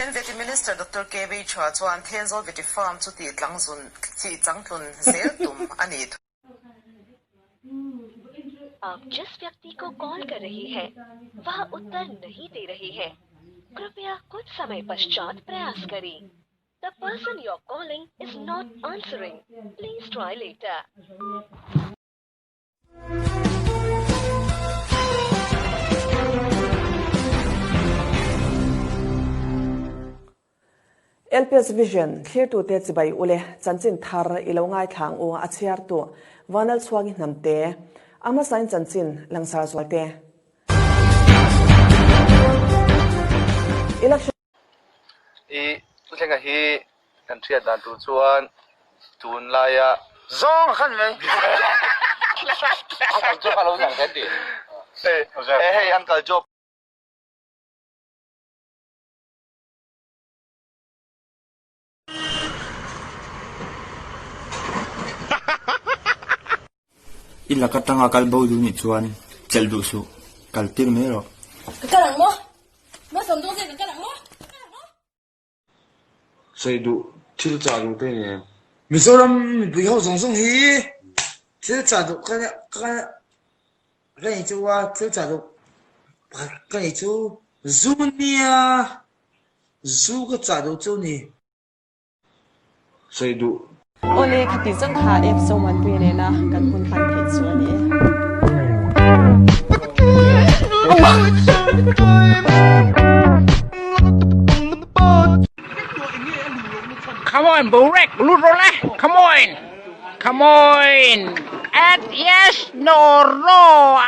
Vety Minister Doctor KB Chua chuan Thenzawl Vety Farm chu tih changtlun zel tum a ni thu. आप जिस व्यक्ति को call कर रहे हैं वह उत्तर नहीं दे रहे हैं कृपया कुछ समय पश्चात प्रयास करें The person you're calling is not answering. Please try later. LPS Vision, Thlirtute chibai ule, chanchin thar i lo ngaithla ang u, a chhiartu Vanal Chhuangi Hnamte, a hmasain chanchin langsar zualte. Election. I Thlenga hi kan hriat dan tur chuan tunlaia. Zawng a khan mai. Uncle Job a lo lang kan ti. E hei Uncle Job. I lak atanga kal bo duh nih chuan chelh duh suh, kal tir mai rawh. Ka kal ang maw? Maw sawm dawn che ka kal ang maw? Ka kal ang maw? Sawi duh thil chah duh te ni em? Mizoram mipui ho zawng zawng hi thil chah duh ka ka ka nei chu a, thil chah duh ka nei chu zu nia zu ka chah duh chu ni. Sawi duh. Awle, khati zawng kha F Zomuanpuia nena kan hun hman theih chu a ni e. Come on, Burek, lut rawh le. Come on. Come on. At yes, no, no.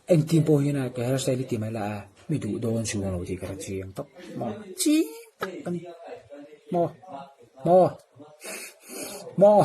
Engtin pawh hian a ka hairstyle hi ti mai la a mi duh dawn chuang lo tih ka hre chiang tawp maw chiang tak a ni maw maw maw.